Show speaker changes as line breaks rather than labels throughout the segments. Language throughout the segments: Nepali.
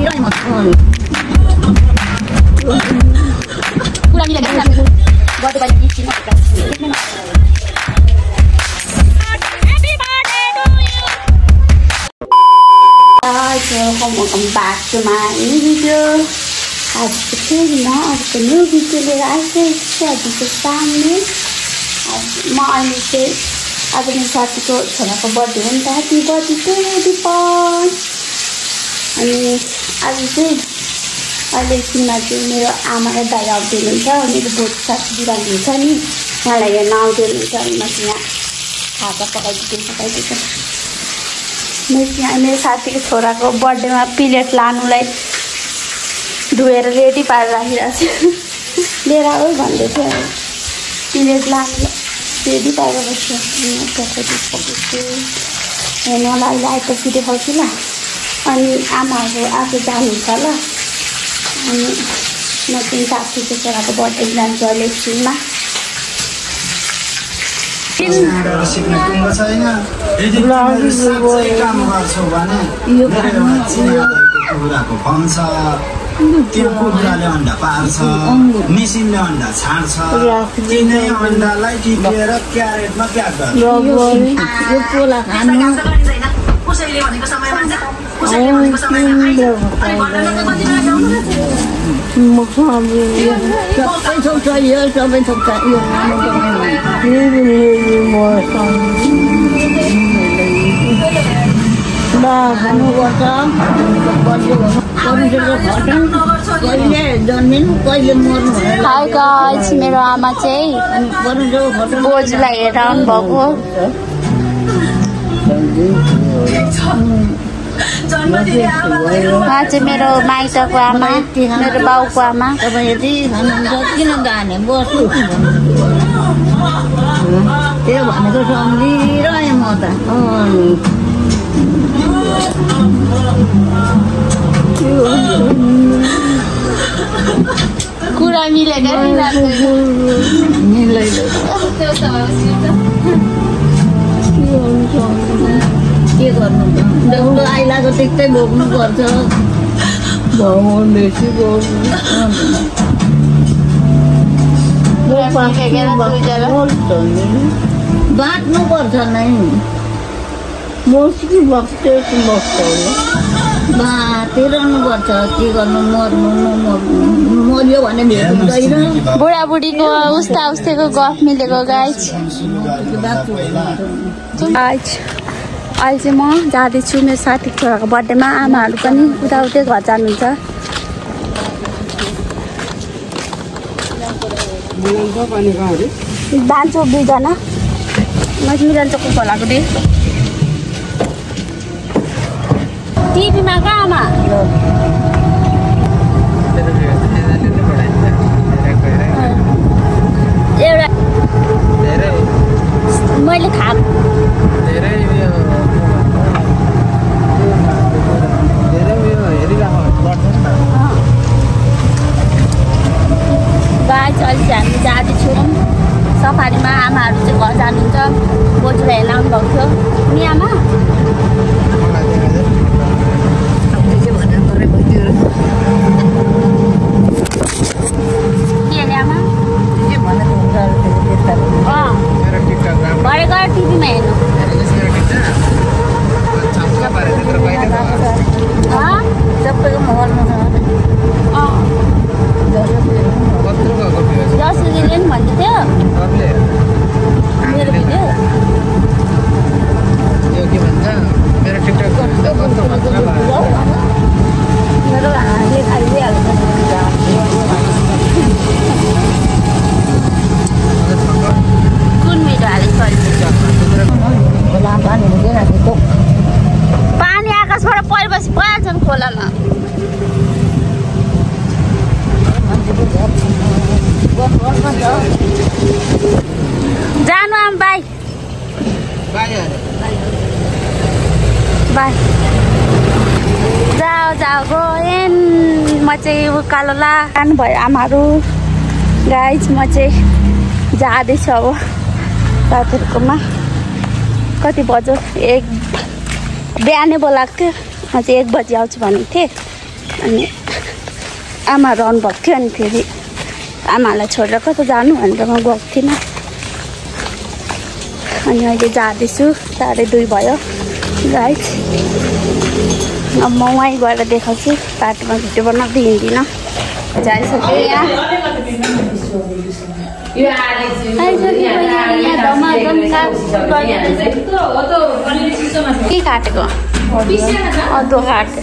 Welcome back to my new video. आज फेरि म अर्को न्यू भिडियो लिएर आइसकेको छु हजुरको सामने। म अहिले चाहिँ आज मेरो साथीको छोराको बर्थडे हो नि त, happy birthday to you Dipan. अनि आज चाहिँ अहिले एकछिनमा चाहिँ मेरो आमा र दाइ आउँदै हुनुहुन्छ, मेरो बोट साथी बिरामी हुन्छ नि, उहाँलाई हेर्न आउँदै हुनुहुन्छ। अनि म चाहिँ यहाँ खाजा पकाइदिएको मेरो साथीको छोराको बर्थडेमा प्लेट लानुलाई धोएर रेडी पारेर राखिरहेको छु। लिएर आऊ भन्दै थियो, प्लेट लानु रेडी पारेर बस्छु। हेर्नुलाई अहिले आइपछि देखाउँछु ल। अनि आमाहरू आफू जानुहुन्छ ल। अनि म चाहिँ साथीको छोराको बर्थडे जान्छु अहिले एकछिनमा।
सिक्ने टुङ्गो छैन, यदि तिमीहरू साँच्चै काम गर्छौ भने कुखुराको भन्छ, त्यो कुखुराले अन्डा पार्छ, मेसिनले अन्डा छाड्छ, तिनै अन्डालाई टिपेर क्यारेटमा प्याक गर्छ।
हाई गाइस, मेरो आमा चाहिँ बोजूलाई हेरेर आउनुभएको। उहाँ चाहिँ मेरो माइतको आमा, मेरो बाउको आमा।
तपाईँ यति खानुहुन्छ किन जाने बस्नु त्यो भनेको सम्झिरहेँ म त।
कुरा मिलेन
के गर्नु त, जस्तो आइलाको त्यस्तै भोग्नु पर्छ। भगवान बेसी बाँच्नु पर्छ नै,
मौसी बस्छ
बाँचिरहनु पर्छ। के गर्नु, मर्नु मर्यो भने भेटिँदैन।
बुढाबुढीको उस्ताको गफ मिलेको गाइज। अहिले चाहिँ म जाँदैछु मेरो साथीको छोराको बर्थडेमा। आमाहरू पनि उताउतै घर जानुहुन्छ। जान्छु 2 जना, म मिरन्छ खोलाको दे टिभीमा कहाँ आमा एउटा मैले गाइस अहिले चाहिँ हामी जाँदैछौँ सफारीमा। आमाहरू चाहिँ घर जानुहुन्छ, बोजूलाई हेर्न आउनुभएको थियो नि आमा। के अरे आमा भरे गएर टिभीमा हेर्नु
सबैको मोबाइलमा छ।
जसले नि भन्दै थियो मेरो भिडियो मेरो हातले खाइदिइहाल्छ। कुन भिडियो हालेको पानी आकाशबाट परेपछि पहाल्छ नि खोलामा। जानु आम बाई बाई जाऊ गएँ म चाहिँ उकालोला जानुभयो आमाहरू। गाइज म चाहिँ जाँदैछु अब साथीहरूकोमा। कति बज्यो, 1 बिहानै बोलाएको थियो, म चाहिँ 1 बजी आउँछु भनेको थिएँ। अनि आमा रहनु भएको थियो अनि फेरि आमालाई छोडेर कता जानु भनेर म गएको थिइनँ अनि अहिले जाँदैछु 2:30 भयो गाइस अब म वहीँ गएर देखाउँछु बाटोमा भिडियो बनाउँदै हिँड्दिनँ जाइसक्यो यहाँ के काटेको अदुवा काटेको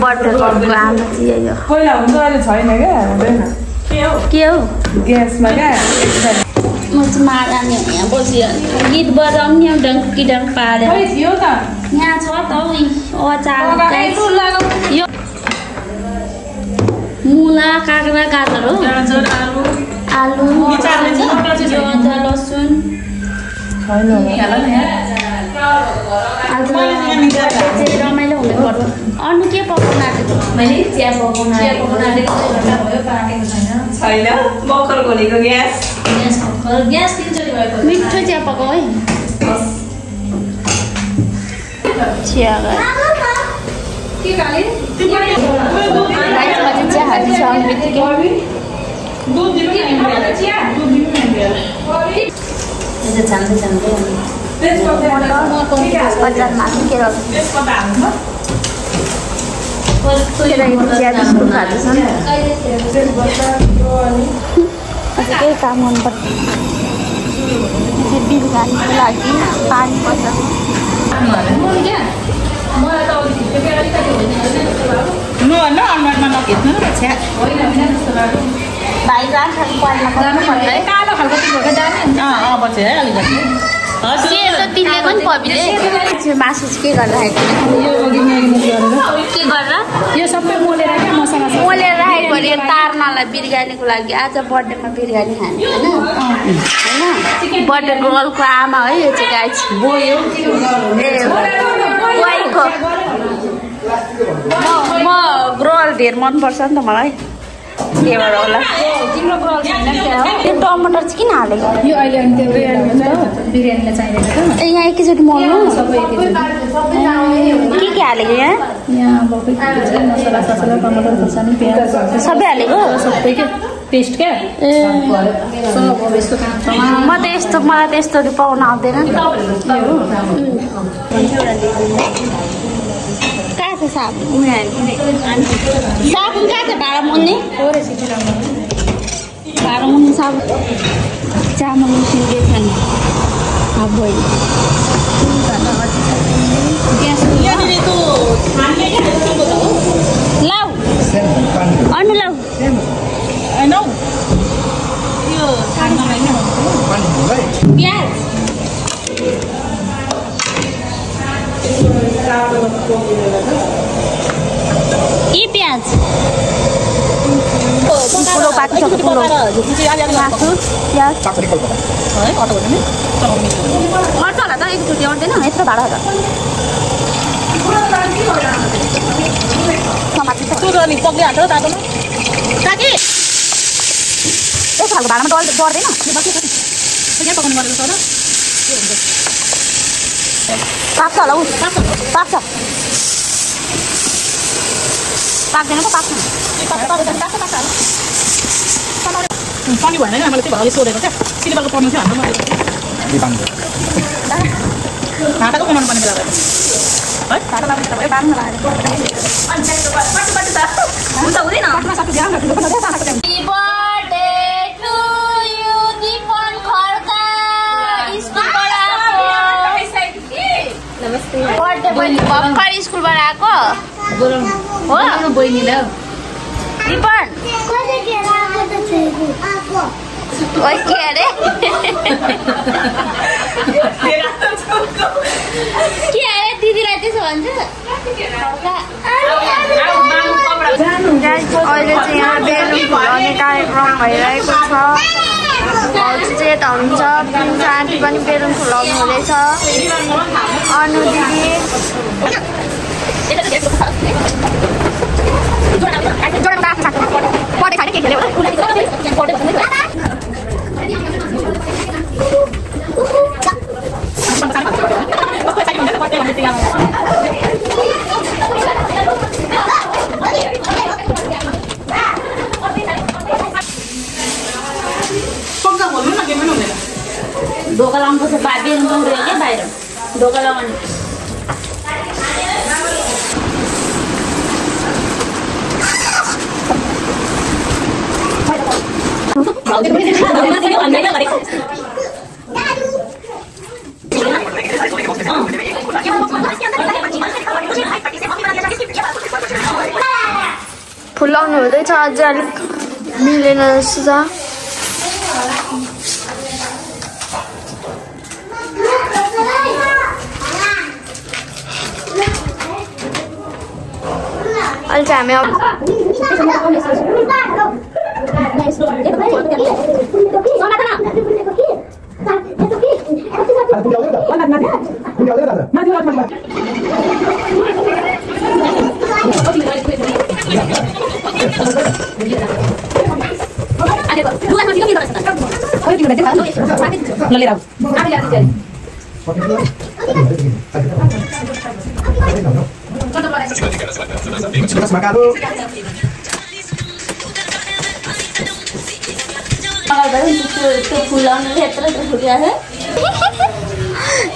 बटरको आमा चाहिँ के हो
ग्यासमा क्या
म चाहिँ मारानी हो यहाँ बसिरहनु गीत बजाउने डङ्की डङ्क पारेर यहाँ छ त अचार यो मुला काँक्रा गाजर हो आलु लसुन रमाइलो हुने पर्छ अरू के पकाउनु आँटेको मैले चिया पकाउनु
छैन मकर घोलेको ग्यास
मिठो चिया पकाऊ है चिया चिया हाल्दैछ बजारमा चिया बिस्कुट खाँदैछन् अझ केही काम गर्नुपर्छ बिरयानीको लागि पानी पर्छ भाइ जान्छ
कालो खालको
सेतो तिलेको नि पबिले मासु के गरेर के गरेर
यो सबै मोलेर क्या मसला
मोलेर राखेको अरे तार्नलाई बिरयानीको लागि आज बर्थडेमा बिरयानी खाने होइन बर्थडे गर्लको आमा है यो चाहिँ गाइस म ग्रोल धेर मनपर्छ नि त मलाई के भएर होला
तिम्रो ग्रोल छैन क्या हो
त्यो टमाटर चाहिँ किन हालेको
यो अहिले अनि त्यो बिरयानीलाई चाहिँदैन त
यहाँ एकैचोटि मोल्नु
सबै
के हालेको यहाँ
यहाँ मसला ससला टमाटर खोर्सानी प्याज
सबै हालेको
सबै के पेस्ट क्या
मलाई त यस्तोहरू पाउन आउँदैन नि कहाँ छ साबुन साबुन कहाँ छ भाँडा मुन्ने भाँडा मुन्ने साबुन चामल मुसिन्दै छ नि लाउ अनु लाउ प्याज ये प्याज ठुलो पाक्छ ठुलो मासु प्याज मर्छ होला त एकचोटि आउँदैन यत्रो भाडा होला यस्तो खालको भाडामा डर्दैन पाक्छ होला ऊ पाक्छ पाक्दैन पो पाक्छ
पानी भएन क्या मैले त्यो भाउले सोधेको क्या सिलिबरको पर्नु थियो हाम्रो भाँटाको कमाउनु पर्ने बेला है भाँटा लाग्छ बाँध्नु लाग्यो हुन्छ हुँदैन आफ्नो साथी ध्यान राख्नु पर्छ
भर्खर स्कुलबाट आएको हो
बहिनीलाई
रिपन के अरे के अरे दिदीलाई त्यसो भन्छ अहिले चाहिँ यहाँ बेलुन फुलाउने कार्यक्रम भइरहेको छ चेत हुन्छ प्रिन्स आन्टी पनि बेलुन फुलाउनु हुँदैछ अनु दिदी टेन बन्द के बाहिर ढोका लगाउने
फुलाउनु हुँदैछ अझ अलिक मिलेन जस्तो छ अहिले चाहिँ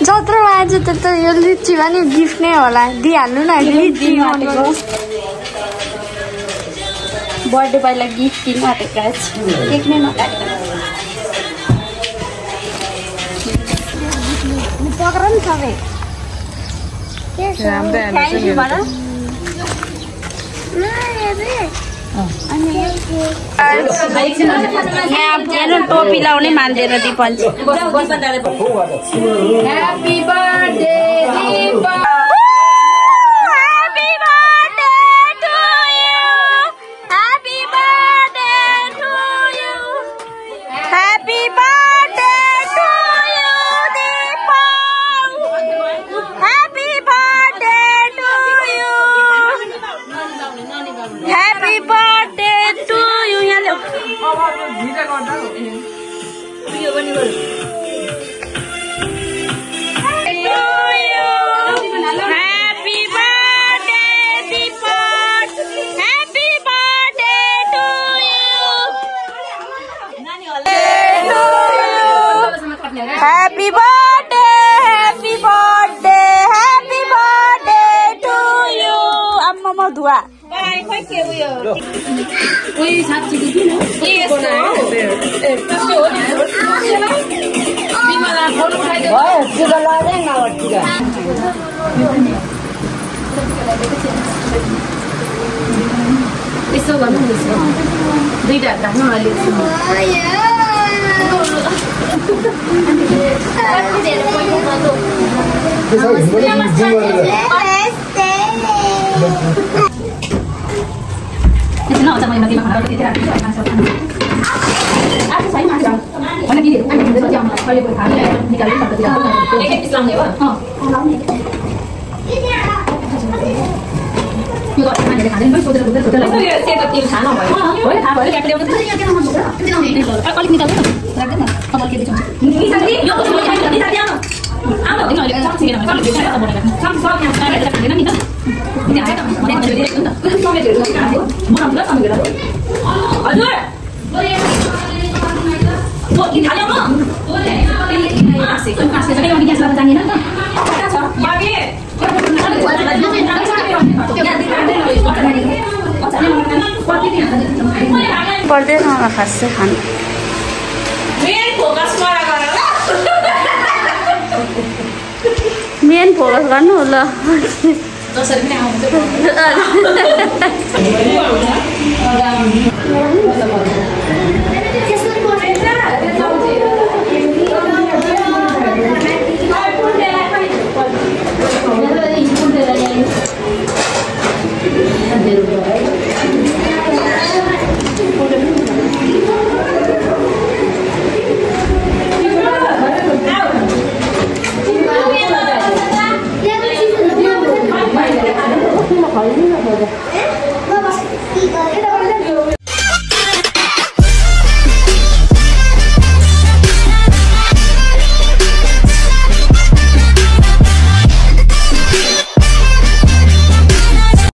जत्रोमा आज त यो लिची भने गिफ्ट नै होला दिइहाल्नु न लिची
बर्थडे पाइला गिफ्ट दिनु आँटेको केक नै नकाटेको
पक्र नि सबै
यहाँ टोपी लाउने मान्दैन दिपल ह्यापी बर्थडे यसो गर्नु दुईटा राख्नु अलिक
पर्दैन होला खास चाहिँ खानु मेन फोकस गर्नु ल
Hãy subscribe cho kênh Ghiền Mì Gõ để không bỏ lỡ những video hấp dẫn.